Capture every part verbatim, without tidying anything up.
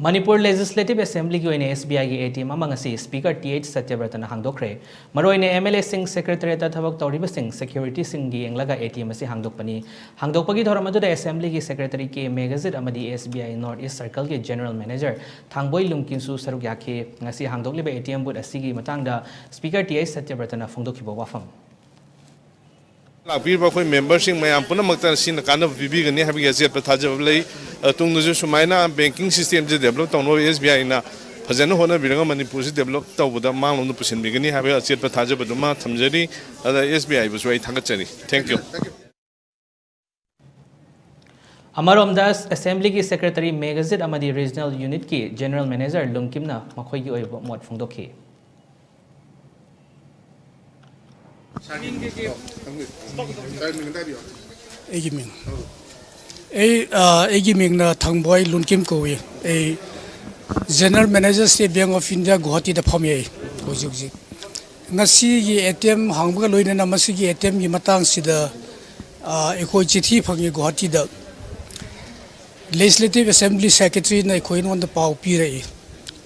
Manipur legislative ꯑꯦꯁꯦꯝꯕ꯭ꯂꯤꯒꯤ ꯑꯣꯏꯅ ꯑꯦꯁ B ꯑꯥꯏꯒꯤ ꯑꯦ T M ꯑꯃ ꯉꯁꯤ ꯁ꯭ꯄꯤꯀꯔ ꯇꯤ ꯑꯩꯆ ꯁꯇ꯭ꯌꯕ꯭ꯔꯇꯅ ꯍꯥꯡꯗꯣꯛꯈ꯭ꯔꯦ꯫ ꯃꯔꯨꯑꯣꯏꯅ ꯑꯦꯝ ꯑꯦꯜ ꯑꯦꯁꯤꯡ, ꯁꯦꯀ꯭ꯔꯦꯇꯔꯤꯌꯦꯠꯇ ꯊꯕꯛ ꯇꯧꯔꯤꯕꯁꯤꯡ, ꯁꯦꯀ꯭ꯌꯨꯔꯤꯇꯤꯁꯤꯡꯒꯤ ꯌꯦꯡꯂꯒ ꯑꯦ ꯇꯤ ꯑꯦꯝ ꯑꯁꯤ ꯍꯥꯡꯗꯣꯛꯄꯅꯤ꯫ ꯍꯥꯡꯗꯣꯛꯄꯒꯤ ꯊꯧꯔꯝ ꯑꯗꯨꯗ ꯑꯦꯁꯦꯝꯕ꯭ꯂꯤꯒꯤ ꯁꯦꯀ꯭ꯔꯦꯇꯔꯤ ꯀꯦ ꯃꯦꯘꯖꯤꯠ ꯑꯃꯗꯤ ꯑꯦꯁ ꯕꯤ ꯑꯥꯏ ꯅꯣꯔꯠ ꯏꯁ ꯁꯔꯀꯜꯒꯤ ꯖꯦꯅꯔꯦꯜ ꯃꯦꯅꯦꯖꯔ ꯊꯥꯡꯕꯣꯏ ꯂꯨꯡꯀꯤꯟꯁꯨ ꯁꯔꯨꯛ ꯌꯥꯈꯤ꯫ ꯉꯁꯤ ꯍꯥꯡꯗꯣꯛꯂꯤꯕ ꯑꯦ ꯇꯤ ꯑꯦꯝ ꯕꯨꯠ ꯑꯁꯤꯒꯤ ꯃꯇꯥꯡꯗ ꯁ꯭ꯄꯤꯀꯔ ꯇꯤ ꯑꯩꯆ ꯁꯇ꯭ꯌꯕ꯭ꯔꯇꯅ ꯐꯣꯡꯗꯣꯛꯈꯤꯕ ꯋꯥꯐꯝ꯫ ꯂꯥꯛꯄꯤꯔꯤꯕ ꯑꯩꯈꯣꯏ ꯃꯦꯝꯕꯔꯁꯤꯡ ꯃꯌꯥꯝ ꯄꯨꯝꯅꯃꯛꯇ ꯁꯤꯅ ꯀꯥꯟꯅꯕ ꯄꯤꯕꯤꯒꯅꯤ ꯍꯥꯏꯕꯒꯤ ꯑꯆꯦꯠꯄ ꯊꯥꯖꯕ ꯂꯩ꯫ ꯑ, ꯇꯨꯡꯗꯁꯨ ꯁꯨꯃꯥꯏꯅ ꯕꯦꯡꯀꯤꯡ ꯁꯤꯁꯇꯦꯝꯁꯦ ꯗꯦꯕꯂꯞ ꯇꯧꯅꯕ ꯑꯦꯁ ꯕꯤ ꯑꯥꯏꯅ ꯐꯖꯅ ꯍꯣꯠꯅꯕꯤꯔꯒ ꯃꯅꯤꯄꯨꯔꯁꯤ ꯗꯦꯕꯂꯞ ꯇꯧꯕꯗ ꯃꯥꯡꯂꯣꯝꯗ ꯄꯨꯁꯤꯟꯕꯤꯒꯅꯤ ꯍꯥꯏꯕꯒꯤ ꯑꯆꯦꯠꯄ ꯊꯥꯖꯕꯗꯨꯃ ꯊꯝꯖꯔꯤ꯫ ꯑꯗ ꯑꯦꯁ ꯕꯤ ꯑꯥꯏꯕꯨꯁꯨ ꯑꯩ ꯊꯥꯒꯠꯆꯔꯤ꯫ Thank you. ꯑꯃꯔꯣꯝꯗ, ꯑꯦꯁꯦꯝꯕ꯭ꯂꯤꯒꯤ ꯁꯦꯀ꯭ꯔꯦꯇꯔꯤ ꯃꯦꯘꯖꯤꯠ ꯑꯃꯗꯤ ꯔꯤꯖꯅꯦꯜ ꯌꯨꯅꯤꯠꯀꯤ ꯖꯦꯅꯔꯦꯜ ꯃꯦꯅꯦꯖꯔ ꯂꯨꯡꯀꯤꯝꯅ ꯃꯈꯣꯏꯒꯤ ꯑꯣꯏꯕ ꯃꯣꯠ ꯐꯣꯡꯗꯣꯛꯈꯤ꯫ ꯑꯩꯒꯤ ꯃꯤꯡ, ꯑꯩ, ꯑ, ꯑꯩꯒꯤ ꯃꯤꯡꯅ ꯊꯥꯡꯕꯣꯏ ꯂꯨꯟꯀꯤꯝ ꯀꯧꯏ꯫ ꯑꯩ General Manager, State Bank of India, ꯒꯨꯋꯥꯍꯥꯇꯤꯗ ꯐꯝꯃꯤ ꯑꯩ ꯍꯧꯖꯤꯛ ꯍꯧꯖꯤꯛ꯫ ꯉꯁꯤꯒꯤ ꯑꯦ ꯇꯤ ꯑꯦꯝ ꯍꯥꯡꯕꯒ ꯂꯣꯏꯅꯅ ꯃꯁꯤꯒꯤ ꯑꯦ ꯇꯤ ꯑꯦꯝꯒꯤ ꯃꯇꯥꯡꯁꯤꯗ, ꯑ, ꯑꯩꯈꯣꯏ ꯆꯤꯊꯤ ꯐꯪꯉꯤ ꯒꯨꯋꯥꯍꯥꯇꯤꯗ꯫ Legislative Assembly Secretaryꯅ ꯑꯩꯈꯣꯏ ꯑꯩꯉꯣꯟꯗ ꯄꯥꯎ ꯄꯤꯔꯛꯏ꯫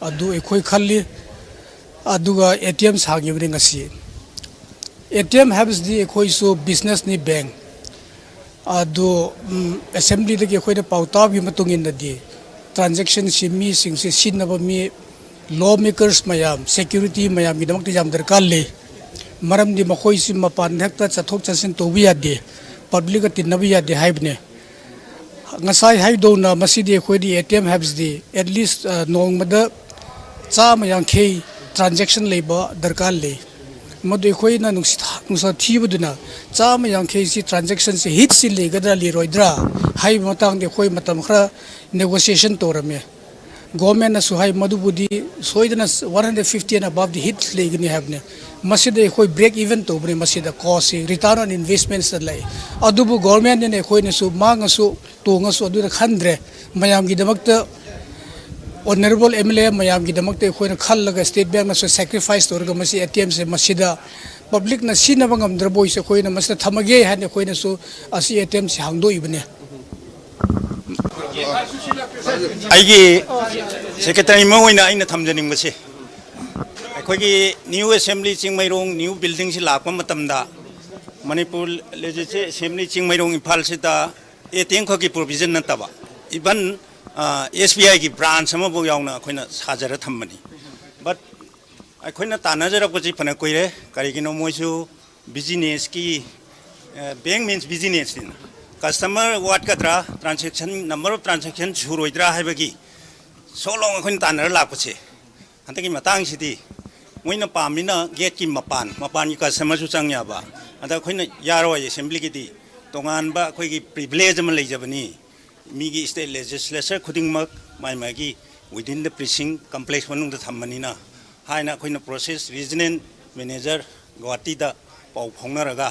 ꯑꯗꯨ ꯑꯩꯈꯣꯏ ꯈꯜꯂꯤ꯫ ꯑꯗꯨꯒ ꯑꯦ ꯇꯤ ꯑꯦꯝ ꯁꯥꯡꯉꯤꯕꯅꯤ ꯉꯁꯤ꯫ ꯑꯦ ꯇꯤ ꯑꯦꯝ ꯍꯥꯏꯕꯁꯤꯗꯤ ꯑꯩꯈꯣꯏꯁꯨ businessꯅꯤ, bank꯫ ꯑꯗꯨ, ꯎꯝ, ꯑꯦꯁꯦꯝꯕ꯭ꯂꯤꯗꯒꯤ ꯑꯩꯈꯣꯏꯅ ꯄꯥꯎ ꯇꯥꯕꯒꯤ ꯃꯇꯨꯡ ꯏꯟꯅꯗꯤ transactionꯁꯤ ꯃꯤꯁꯤꯡꯁꯤ ꯁꯤꯖꯤꯟꯅꯕ ꯃꯤ, law makers ꯃꯌꯥꯝ, security ꯃꯌꯥꯝꯒꯤꯗꯃꯛꯇ ꯌꯥꯝ ꯗꯔꯀꯥꯔ ꯂꯩ꯫ ꯃꯔꯝꯗꯤ ꯃꯈꯣꯏꯁꯤ ꯃꯄꯥꯟ ꯍꯦꯛꯇ ꯆꯠꯊꯣꯛ ꯆꯠꯁꯤꯟ ꯇꯧꯕ ꯌꯥꯗꯦ, publicꯀ ꯇꯤꯟꯅꯕ ꯌꯥꯗꯦ ꯍꯥꯏꯕꯅꯦ꯫ ꯉꯁꯥꯏ ꯍꯥꯏꯗꯧꯅ ꯃꯁꯤꯗꯤ ꯑꯩꯈꯣꯏꯗꯤ ꯑꯦ ꯇꯤ ꯑꯦꯝ ꯍꯥꯏꯕꯁꯤꯗꯤ at least, ꯑ, ꯅꯣꯡꯃꯗ ꯆꯥꯝꯃ ꯌꯥꯡꯈꯩ transaction ꯂꯩꯕ ꯗꯔꯀꯥꯔ ꯂꯩ꯫ ꯃꯗꯨ ꯑꯩꯈꯣꯏꯅ ꯅꯨꯡꯁꯤ-, ꯅꯨꯡꯁꯥ ꯊꯤꯕꯗꯨꯅ ꯆꯥꯝꯃ ꯌꯥꯡꯈꯩꯁꯤ transactionꯁꯤ hitꯁꯤ ꯂꯩꯒꯗ꯭ꯔꯥ ꯂꯩꯔꯣꯏꯗ꯭ꯔꯥ ꯍꯥꯏꯕ ꯃꯇꯥꯡꯗ ꯑꯩꯈꯣꯏ ꯃꯇꯝ ꯈꯔ negotiation ꯇꯧꯔꯝꯃꯦ꯫ Governmentꯅꯁꯨ ꯍꯥꯏ ꯃꯗꯨꯕꯨꯗꯤ ꯁꯣꯏꯗꯅ one hundred fifty and aboveꯗꯤ hit ꯂꯩꯒꯅꯤ ꯍꯥꯏꯕꯅꯦ꯫ ꯃꯁꯤꯗ ꯑꯩꯈꯣꯏ break even ꯇꯧꯕꯅꯦ, ꯃꯁꯤꯗ costꯁꯤ return on investmentsꯇ ꯂꯩ꯫ ꯑꯗꯨꯕꯨ governmentꯅꯤꯅ ꯑꯩꯈꯣꯏꯅꯁꯨ ꯃꯥꯡꯉꯁꯨ ꯇꯣꯡꯉꯁꯨ ꯑꯗꯨꯗ ꯈꯟꯗ꯭ꯔꯦ꯫ ꯃꯌꯥꯝꯒꯤꯗꯃꯛꯇ, honourable M L A ꯃꯌꯥꯝꯒꯤꯗꯃꯛꯇ ꯑꯩꯈꯣꯏꯅ ꯈꯜꯂꯒ State Bankꯅꯁꯨ sacrifice ꯇꯧꯔꯒ ꯃꯁꯤ ꯑꯦ ꯇꯤ ꯑꯦꯝꯁꯦ ꯃꯁꯤꯗ publicꯅ ꯁꯤꯖꯤꯟꯅꯕ ꯉꯝꯗ꯭ꯔꯕ ꯑꯣꯏꯁꯦ ꯑꯩꯈꯣꯏꯅ ꯃꯁꯤꯗ ꯊꯝꯃꯒꯦ ꯍꯥꯏꯅ ꯑꯩꯈꯣꯏꯅꯁꯨ ꯑꯁꯤ ꯑꯦ ꯇꯤ ꯑꯦꯝꯁꯤ ꯍꯥꯡꯗꯣꯛꯏꯕꯅꯦ꯫ ꯑꯩꯒꯤ ꯁꯦꯀ꯭ꯔꯦꯇꯔꯤ ꯑꯃ ꯑꯣꯏꯅ ꯑꯩꯅ ꯊꯝꯖꯅꯤꯡꯕꯁꯦ, ꯑꯩꯈꯣꯏꯒꯤ ꯅ꯭ꯌꯨ ꯑꯦꯁꯦꯝꯕ꯭ꯂꯤ ꯆꯤꯡꯃꯩꯔꯣꯡ ꯅ꯭ꯌꯨ ꯕꯤꯜꯗꯤꯡꯁꯤ ꯂꯥꯛꯄ ꯃꯇꯝꯗ ꯃꯅꯤꯄꯨꯔ ꯂꯦꯖꯤꯁꯂꯦꯇꯤꯚ ꯑꯦꯁꯦꯝꯕ꯭ꯂꯤ ꯆꯤꯡꯃꯩꯔꯣꯡ ꯏꯝꯐꯥꯜꯁꯤꯗ ꯑꯦ ꯇꯤ ꯑꯦꯝ ꯈꯛꯀꯤ ꯄ꯭ꯔꯣꯚꯤꯖꯟ ꯅꯠꯇꯕ, ꯏꯚꯟ ꯑꯦꯁ ꯕꯤ ꯑꯥꯏꯒꯤ ꯕ꯭ꯔꯥꯟꯁ ꯑꯃꯐꯥꯎ ꯌꯥꯎꯅ ꯑꯩꯈꯣꯏꯅ ꯁꯥꯖꯔ ꯊꯝꯕꯅꯤ꯫ ꯕꯠ ꯑꯩꯈꯣꯏꯅ ꯇꯥꯟꯅꯖꯔꯛꯄꯁꯤ ꯐꯅ ꯀꯨꯏꯔꯦ꯫ ꯀꯔꯤꯒꯤꯅꯣ, ꯃꯣꯏꯁꯨ ꯕꯤꯖꯤꯅꯦꯁꯀꯤ, ꯕꯦꯡ ꯃꯤꯟꯁ ꯕꯤꯖꯤꯅꯦꯁꯅꯤꯅ, ꯀꯁꯇꯃꯔ ꯋꯥꯠꯀꯗ꯭ꯔꯥ, ꯇ꯭ꯔꯥꯟꯁꯦꯛꯁꯟ, ꯅꯝꯕꯔ ꯑꯣꯐ ꯇ꯭ꯔꯥꯟꯁꯦꯛꯁꯟ ꯁꯨꯔꯣꯏꯗ꯭ꯔꯥ ꯍꯥꯏꯕꯒꯤ ꯁꯣꯂꯣꯡ ꯑꯩꯈꯣꯏꯅ ꯇꯥꯟꯅꯔ ꯂꯥꯛꯄꯁꯦ꯫ ꯍꯟꯗꯛꯀꯤ ꯃꯇꯥꯡꯁꯤꯗꯤ ꯃꯣꯏꯅ ꯄꯥꯝꯃꯤꯅ ꯒꯦꯠꯀꯤ ꯃꯄꯥꯟ, ꯃꯄꯥꯟꯒꯤ ꯀꯁꯇꯃꯔꯁꯨ ꯆꯪ ꯌꯥꯕ, ꯑꯗ ꯑꯩꯈꯣꯏꯅ ꯌꯥꯔꯣꯏ꯫ ꯑꯦꯁꯦꯝꯕ꯭ꯂꯤꯒꯤꯗꯤ ꯇꯣꯉꯥꯟꯕ ꯑꯩꯈꯣꯏꯒꯤ ꯄ꯭ꯔꯤꯚꯤꯂꯦꯖ ꯑꯃ ꯂꯩꯖꯕꯅꯤ꯫ ꯃꯤꯒꯤ ꯁ꯭ꯇꯦꯠ ꯂꯦꯖꯤꯁꯂꯦꯆꯔ ꯈꯨꯗꯤꯡꯃꯛ ꯃꯥꯏ ꯃꯥꯒꯤ ꯋꯤꯗꯤꯟ ꯗ ꯄ꯭ꯔꯤꯁꯤꯡ ꯀꯝꯄ꯭ꯂꯦꯛꯁ ꯃꯅꯨꯡꯗ ꯊꯝꯕꯅꯤꯅ ꯍꯥꯏꯅ ꯑꯩꯈꯣꯏꯅ ꯄ꯭ꯔꯣꯁꯦꯁ ꯔꯤꯖꯅꯦꯜ ꯃꯦꯅꯦꯖꯔ ꯒꯨꯋꯥꯍꯥꯇꯤꯗ ꯄꯥꯎ ꯐꯥꯎꯅꯔꯒ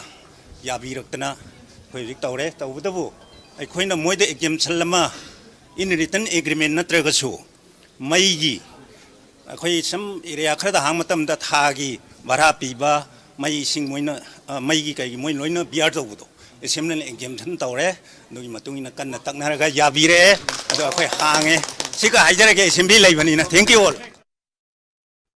ꯌꯥꯕꯤꯔꯛꯇꯅ ꯑꯩꯈꯣꯏ ꯍꯧꯖꯤꯛ ꯇꯧꯔꯦ꯫ ꯇꯧꯕꯇꯕꯨ ꯑꯩꯈꯣꯏꯅ ꯃꯣꯏꯗ ꯑꯦꯛꯖꯦꯝꯁꯟ ꯑꯃ, ꯏꯟ ꯔꯤꯇꯟ ꯑꯦꯒ꯭ꯔꯤꯃꯦꯟ ꯅꯠꯇ꯭ꯔꯒꯁꯨ, ꯃꯩꯒꯤ, ꯑꯩꯈꯣꯏ ꯁꯝ ꯑꯦꯔꯤꯌꯥ ꯈꯔꯗ ꯍꯥꯡꯕ ꯃꯇꯝꯗ ꯊꯥꯒꯤ ꯚꯔꯥ ꯄꯤꯕ, ꯃꯩ ꯏꯁꯤꯡ ꯃꯣꯏꯅ, ꯑ, ꯃꯩꯒꯤ ꯀꯩꯒꯤ ꯃꯣꯏ ꯂꯣꯏꯅ ꯕꯤꯌꯥꯔ ꯇꯧꯕꯗꯣ, ꯑꯦꯁꯦꯝꯕ꯭ꯂꯤꯅ ꯑꯦꯛꯖꯦꯝꯁꯟ ꯇꯧꯔꯦ꯫ ꯑꯗꯨꯒꯤ ꯃꯇꯨꯡ ꯏꯟꯅ ꯀꯟꯅ ꯇꯛꯅꯔꯒ ꯌꯥꯕꯤꯔꯦ꯫ ꯑꯗꯣ ꯑꯩꯈꯣꯏ ꯍꯥꯡꯉꯦ꯫ ꯁꯤꯒ ꯍꯥꯏꯖꯔꯒꯦ, ꯑꯦꯁꯦꯝꯕ꯭ꯂꯤ ꯂꯩꯕꯅꯤꯅ꯫ Thank you all꯫